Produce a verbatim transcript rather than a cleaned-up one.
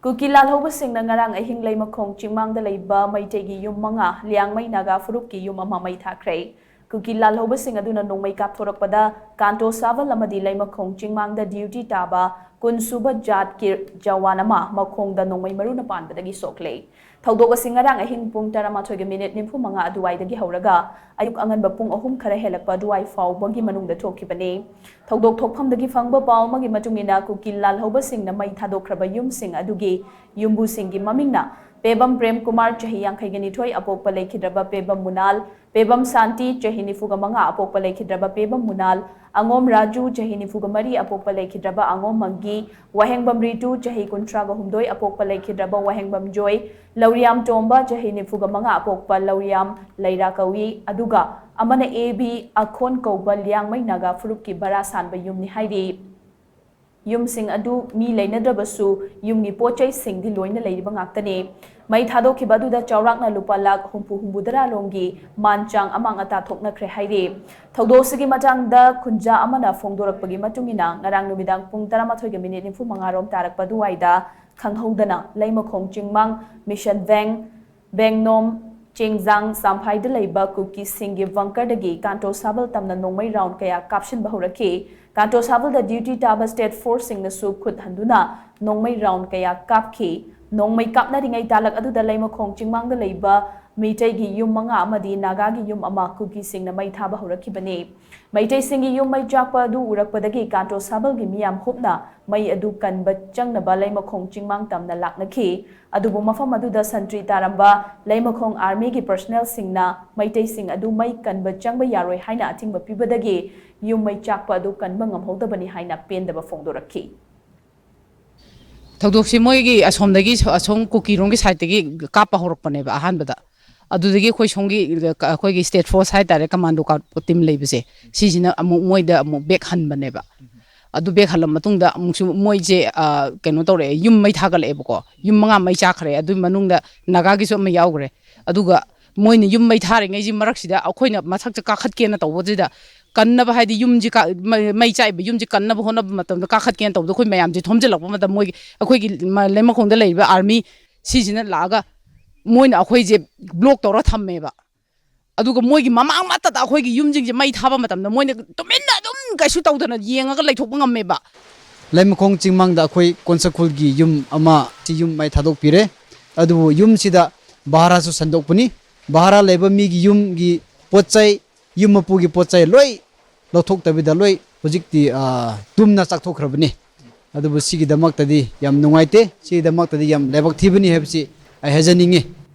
ꯀꯨꯀꯤ ꯂꯥꯜꯍꯧꯕꯁꯤꯡꯅ ꯉꯔꯥꯡ ꯑꯍꯤꯡ ꯂꯩꯃꯈꯣꯡ ꯆꯤꯡꯃꯥꯡꯗ ꯂꯩꯕ ꯃꯩꯇꯩꯒꯤ ꯌꯨꯝ ꯃꯉꯥ, ꯂꯤꯌꯥꯡꯃꯩ ꯅꯥꯒꯥ ꯐꯨꯔꯨꯞꯀꯤ ꯌꯨꯝ ꯑꯃ ꯃꯩ ꯊꯥꯈ꯭ꯔꯦ꯫ ꯀꯨꯀꯤ ꯂꯥꯜꯍꯧꯕꯁꯤꯡ ꯑꯗꯨꯅ ꯅꯣꯡꯃꯩ ꯀꯥꯞꯊꯣꯔꯛꯄꯗ ꯀꯥꯟꯇꯣ ꯁꯥꯕꯜ ꯑꯃꯗꯤ ꯂꯩꯃꯈꯣꯡ ꯆꯤꯡꯃꯥꯡꯗ ꯗ꯭ꯌꯨꯇꯤ ꯇꯥꯕ ꯀꯨꯟ ꯁꯨꯕ ꯖꯥꯠꯀꯤ ꯖꯋꯥꯟ ꯑꯃ ꯃꯈꯣꯡꯗ ꯅꯣꯡꯃꯩ ꯃꯔꯨꯅ ꯄꯥꯟꯕꯗꯒꯤ ꯁꯣꯛꯂꯦ꯫ ꯊꯧꯗꯣꯛ ꯑꯁꯤ ꯉꯔꯥꯡ ꯑꯍꯤꯡ ꯄꯨꯡ ꯇꯔꯥꯃꯥꯊꯣꯏꯒ ꯃꯤꯅꯤꯠ ꯅꯤꯐꯨ ꯃꯉꯥ ꯑꯗꯨꯋꯥꯏꯗꯒꯤ ꯍꯧꯔꯒ ꯑꯌꯨꯛ ꯑꯉꯟꯕ ꯄꯨꯡ ꯑꯍꯨꯝ ꯈꯔ ꯍꯦꯜꯂꯛꯄ ꯑꯗꯨꯋꯥꯏ ꯐꯥꯎꯕꯒꯤ ꯃꯅꯨꯡꯗ ꯊꯣꯛꯈꯤꯕꯅꯤ꯫ ꯊꯧꯗꯣꯛ ꯊꯣꯛꯐꯝꯗꯒꯤ ꯐꯪꯕ ꯄꯥꯎ ꯑꯃꯒꯤ ꯃꯇꯨꯡ ꯏꯟꯅ, ꯀꯨꯀꯤ ꯂꯥꯜꯍꯧꯕꯁꯤꯡꯅ ꯃꯩ ꯊꯥꯗꯣꯛꯈ꯭ꯔꯕ ꯌꯨꯝꯁꯤꯡ ꯑꯗꯨꯒꯤ ꯌꯨꯝꯕꯨꯁꯤꯡꯒꯤ ꯃꯃꯤꯡꯅ ꯄꯦꯕꯝ ꯄ꯭ꯔꯦꯝ ꯀꯨꯃꯥꯔ, ꯆꯍꯤ ꯌꯥꯡꯈꯩꯒ ꯅꯤꯊꯣꯏ, ꯑꯄꯣꯛꯄ ꯂꯩꯈꯤꯗ꯭ꯔꯕ ꯄꯦꯕꯝ ꯃꯨꯅꯥꯜ, ꯄꯦꯕꯝ ꯁꯥꯟꯇꯤ, ꯆꯍꯤ ꯅꯤꯐꯨꯒ ꯃꯉꯥ, ꯑꯄꯣꯛꯄ ꯂꯩꯈꯤꯗ꯭ꯔꯕ ꯄꯦꯕꯝ ꯃꯨꯅꯥꯜ, ꯑꯉꯣꯝ ꯔꯥꯖꯨ, ꯆꯍꯤ ꯅꯤꯐꯨꯒ ꯃꯔꯤ, ꯑꯄꯣꯛꯄ ꯂꯩꯈꯤꯗ꯭ꯔꯕ ꯑꯉꯣꯝ ꯃꯪꯒꯤ, ꯋꯥꯍꯦꯡꯕꯝ ꯔꯤꯇꯨ, ꯆꯍꯤ ꯀꯨꯟꯊ꯭ꯔꯥꯒ ꯍꯨꯝꯗꯣꯏ, ꯑꯄꯣꯛꯄ ꯂꯩꯈꯤꯗ꯭ꯔꯕ ꯋꯥꯍꯦꯡꯕꯝ ꯖꯣꯏ, ꯂꯧꯔꯤꯌꯥꯝ ꯇꯣꯝꯕ, ꯆꯍꯤ ꯅꯤꯐꯨꯒ ꯃꯉꯥ, ꯑꯄꯣꯛꯄ ꯂꯧꯔꯤꯌꯥꯝ ꯂꯩꯔꯥ ꯀꯧꯏ꯫ ꯑꯗꯨꯒ ꯑꯃꯅ ꯑꯦ ꯕꯤ ꯑꯈꯣꯟ ꯀꯧꯕ ꯂꯤꯌꯥꯡꯃꯩ ꯅꯥꯒꯥ ꯐꯨꯔꯨꯞꯀꯤ ꯚꯔꯥ ꯁꯥꯟꯕ ꯌꯨꯝꯅꯤ ꯍꯥꯏꯔꯤ꯫ ꯌꯨꯝꯁꯤꯡ ꯑꯗꯨ ꯃꯤ ꯂꯩꯅꯗ꯭ꯔꯕꯁꯨ, ꯌꯨꯝꯒꯤ ꯄꯣꯠ ꯆꯩꯁꯤꯡꯗꯤ ꯂꯣꯏꯅ ꯂꯩꯔꯤꯕ ꯉꯥꯛꯇꯅꯤ꯫ ꯃꯩ ꯊꯥꯗꯣꯛꯈꯤꯕ ꯑꯗꯨꯗ ꯆꯥꯎꯔꯥꯛꯅ ꯂꯨꯄꯥ ꯂꯥꯈ ꯍꯨꯝꯐꯨ ꯍꯨꯝꯐꯨꯇꯔꯥ ꯂꯣꯝꯒꯤ ꯃꯥꯟ ꯆꯥꯡ ꯑꯃꯥꯡ ꯑꯇꯥ ꯊꯣꯛꯅꯈ꯭ꯔꯦ ꯍꯥꯏꯔꯤ꯫ ꯊꯧꯗꯣꯛ ꯑꯁꯤꯒꯤ ꯃꯇꯥꯡꯗ ꯈꯨꯟꯖꯥ ꯑꯃꯅ ꯐꯣꯡꯗꯣꯔꯛꯄꯒꯤ ꯃꯇꯨꯡ ꯏꯟꯅ, ꯉꯔꯥꯡ ꯅꯨꯃꯤꯗꯥꯡ ꯄꯨꯡ ꯇꯔꯥꯃꯥꯊꯣꯏꯒ ꯃꯤꯅꯤꯠ ꯅꯤꯐꯨ ꯃꯉꯥ ꯔꯣꯝ ꯇꯥꯔꯛꯄ ꯑꯗꯨꯋꯥꯏꯗ ꯈꯪꯍꯧꯗꯅ ꯂꯩꯃꯈꯣꯡ ꯆꯤꯡꯃꯥꯡ, ꯃꯤꯁꯟ ꯕꯦꯡ, ꯕꯦꯡꯅꯣꯝ, ꯆꯦꯡꯖꯥꯡ, ꯆꯥꯝꯐꯥꯏꯗ ꯂꯩꯕ ꯀꯨꯀꯤꯁꯤꯡꯒꯤ ꯕꯪꯀꯔꯗꯒꯤ ꯀꯥꯟꯇꯣ ꯁꯥꯕꯜ ꯇꯝꯅ ꯅꯣꯡꯃꯩ ꯔꯥꯎꯟ ꯀꯌꯥ ꯀꯥꯞꯁꯤꯟꯕ ꯍꯧꯔꯛꯈꯤ꯫ ꯀꯥꯟꯇꯣ ꯁꯥꯕꯜꯗ ꯗ꯭ꯌꯨꯇꯤ ꯇꯥꯕ ꯁ꯭ꯇꯦꯠ ꯐꯣꯔꯁꯁꯤꯡꯅꯁꯨ ꯈꯨꯠ ꯍꯟꯗꯨꯅ ꯅꯣꯡꯃꯩ ꯔꯥꯎꯟ ꯀꯌꯥ ꯀꯥꯞꯈꯤ꯫ ꯅꯣꯡꯃꯩ ꯀꯥꯞꯅꯔꯤꯉꯩ ꯇꯥꯂꯛ ꯑꯗꯨꯗ ꯂꯩꯃꯈꯣꯡ ꯆꯤꯡꯃꯥꯡꯗ ꯂꯩꯕ ꯃꯤꯇꯩꯒꯤ ꯌꯨꯝ ꯃꯉꯥ ꯑꯃꯗꯤ ꯅꯥꯒꯥꯒꯤ ꯌꯨꯝ ꯑꯃ ꯀꯨꯀꯤꯁꯤꯡꯅ ꯃꯩ ꯊꯥꯕ ꯍꯧꯔꯛꯈꯤꯕꯅꯤ꯫ ꯃꯩꯇꯩꯁꯤꯡꯒꯤ ꯌꯨꯝ ꯃꯩ ꯆꯥꯛꯄ ꯑꯗꯨ ꯎꯔꯛꯄꯗꯒꯤ ꯀꯥꯟꯇꯣ ꯁꯥꯕꯜꯒꯤ ꯃꯤꯌꯥꯝ ꯍꯨꯞꯅ ꯃꯩ ꯑꯗꯨ ꯀꯟꯕ ꯆꯪꯅꯕ ꯂꯩꯃꯈꯣꯡ ꯆꯤꯡꯃꯥꯡ ꯇꯝꯅ ꯂꯥꯛꯅꯈꯤ꯫ ꯑꯗꯨꯕꯨ ꯃꯐꯝ ꯑꯗꯨꯗ ꯁꯟꯇ꯭ꯔꯤ ꯇꯥꯔꯝꯕ ꯂꯩꯃꯈꯣꯡ ꯑꯥꯔꯃꯤꯒꯤ ꯄꯔꯁꯅꯦꯜꯁꯤꯡꯅ ꯃꯩꯇꯩꯁꯤꯡ ꯑꯗꯨ ꯃꯩ ꯀꯟꯕ ꯆꯪꯕ ꯌꯥꯔꯣꯏ ꯍꯥꯏꯅ ꯑꯊꯤꯡꯕ ꯄꯤꯕꯗꯒꯤ ꯌꯨꯝ ꯃꯩ ꯆꯥꯛꯄ ꯑꯗꯨ ꯀꯟꯕ ꯉꯝꯍꯧꯗꯕꯅꯤ ꯍꯥꯏꯅ ꯄꯦꯟꯗꯕ ꯐꯣꯡꯗꯣꯔꯛꯈꯤ꯫ ꯊꯧꯗꯣꯛꯁꯤ ꯃꯣꯏꯒꯤ ꯑꯁꯣꯝꯗꯒꯤ, ꯑꯁꯣꯝ ꯀꯨꯀꯤꯔꯣꯝꯒꯤ ꯁꯥꯏꯠꯇꯒꯤ ꯀꯥꯞꯄ ꯍꯧꯔꯛꯄꯅꯦꯕ ꯑꯍꯥꯟꯕꯗ꯫ ꯑꯗꯨꯗꯒꯤ ꯑꯩꯈꯣꯏ ꯁꯣꯝꯒꯤ, ꯑꯩꯈꯣꯏꯒꯤ ꯁ꯭ꯇꯦꯠ ꯐꯣꯔꯁ ꯍꯥꯏꯇꯥꯔꯦ, ꯀꯃꯥꯟꯗꯣ ꯀꯥꯞꯄ ꯇꯤꯝ ꯂꯩꯕꯁꯦ, ꯁꯤꯁꯤꯅ ꯑꯃꯨꯛ ꯃꯣꯏꯗ ꯑꯃꯨꯛ ꯕꯦꯛ ꯍꯟꯕꯅꯦꯕ꯫ ꯑꯗꯨ ꯕꯦꯛ ꯍꯜꯂ ꯃꯇꯨꯡꯗ ꯑꯃꯨꯛꯁꯨ ꯃꯣꯏꯁꯦ, ꯑ, ꯀꯩꯅꯣ ꯇꯧꯔꯛꯑꯦ, ꯌꯨꯝ ꯃꯩ ꯊꯥꯒꯠꯂꯛꯑꯦꯕꯀꯣ꯫ ꯌꯨꯝ ꯃꯉꯥ ꯃꯩ ꯆꯥꯛꯈ꯭ꯔꯦ, ꯑꯗꯨꯒꯤ ꯃꯅꯨꯡꯗ ꯅꯥꯒꯥꯒꯤꯁꯨ ꯑꯃ ꯌꯥꯎꯈ꯭ꯔꯦ꯫ ꯑꯗꯨꯒ ꯃꯣꯏꯅ ꯌꯨꯝ ꯃꯩ ꯊꯥꯔꯤꯉꯩꯁꯤ ꯃꯔꯛꯁꯤꯗ ꯑꯩꯈꯣꯏꯅ ꯃꯊꯛꯇ ꯀꯥꯈꯠꯀꯦꯅ ꯇꯧꯕꯁꯤꯗ ꯀꯟꯅꯕ, ꯍꯥꯏꯗꯤ ꯌꯨꯝꯁꯤ ꯀꯥ-, ꯃꯩ-, ꯃꯩ ꯆꯥꯛꯏꯕ ꯌꯨꯝꯁꯤ ꯀꯟꯅꯕ ꯍꯣꯠꯅꯕ ꯃꯇꯝꯗ, ꯀꯥꯈꯠꯀꯦꯅ ꯇꯧꯕꯗ, ꯑꯩꯈꯣꯏ ꯃꯌꯥꯝꯁꯦ ꯊꯣꯝꯖꯤꯜꯂꯛꯄ ꯃꯇꯝ, ꯃꯣꯏꯒꯤ, ꯑꯩꯈꯣꯏꯒꯤ ꯃ-, ꯂꯩꯃꯈꯣꯡꯗ ꯂꯩꯔꯤꯕ ꯑꯥꯔꯃꯤ ꯁꯤꯁꯤꯅ ꯂꯥꯛꯑꯒ ꯃꯣꯏꯅ ꯑꯩꯈꯣꯏꯁꯦ ꯕ꯭ꯂꯣꯛ ꯇꯧꯔ ꯊꯝꯃꯦꯕ꯫ ꯑꯗꯨꯒ ꯃꯣꯏꯒꯤ ꯃꯃꯥꯡ ꯃꯠꯇꯗ ꯑꯩꯈꯣꯏꯒꯤ ꯌꯨꯝꯁꯤꯡꯁꯦ ꯃꯩ ꯊꯥꯕ ꯃꯇꯝꯗ ꯃꯣꯏꯅ ꯇꯨꯃꯤꯟꯅ ꯑꯗꯨꯝ ꯀꯩꯁꯨ ꯇꯧꯗꯅ ꯌꯦꯡꯉꯒ ꯂꯩꯊꯣꯛꯄ ꯉꯝꯃꯦꯕ꯫ ꯂꯩꯃꯈꯣꯡ ꯆꯤꯡꯃꯥꯡꯗ ꯑꯩꯈꯣꯏ ꯀꯣꯟꯁꯥꯈꯨꯜꯒꯤ ꯌꯨꯝ ꯑꯃ, ꯁꯤ ꯌꯨꯝ ꯃꯩ ꯊꯥꯗꯣꯛꯄꯤꯔꯦ꯫ ꯑꯗꯨꯕꯨ ꯌꯨꯝꯁꯤꯗ ꯚꯔꯥꯁꯨ ꯁꯟꯗꯣꯛꯄꯅꯤ꯫ ꯚꯔꯥ ꯂꯩꯕ ꯃꯤꯒꯤ ꯌꯨꯝꯒꯤ ꯄꯣꯠ ꯆꯩ, ꯌꯨꯝ ꯃꯄꯨꯒꯤ ꯄꯣꯠ ꯆꯩ ꯂꯣꯏ ꯂꯧꯊꯣꯛꯇꯕꯤꯗ ꯂꯣꯏ ꯍꯧꯖꯤꯛꯇꯤ, ꯑ, ꯇꯨꯝꯅ ꯆꯥꯛꯊꯣꯛꯈ꯭ꯔꯕꯅꯤ꯫ ꯑꯗꯨꯕꯨ ꯁꯤꯒꯤꯗꯃꯛꯇꯗꯤ ꯌꯥꯝ ꯅꯨꯡꯉꯥꯏꯇꯦ, ꯁꯤꯒꯤꯗꯃꯛꯇꯗꯤ ꯌꯥꯝ ꯂꯥꯏꯕꯛ ꯊꯤꯕꯅꯤ ꯍꯥꯏꯕꯁꯤ ꯑꯩ ꯍꯥꯏꯖꯅꯤꯡꯉꯤ꯫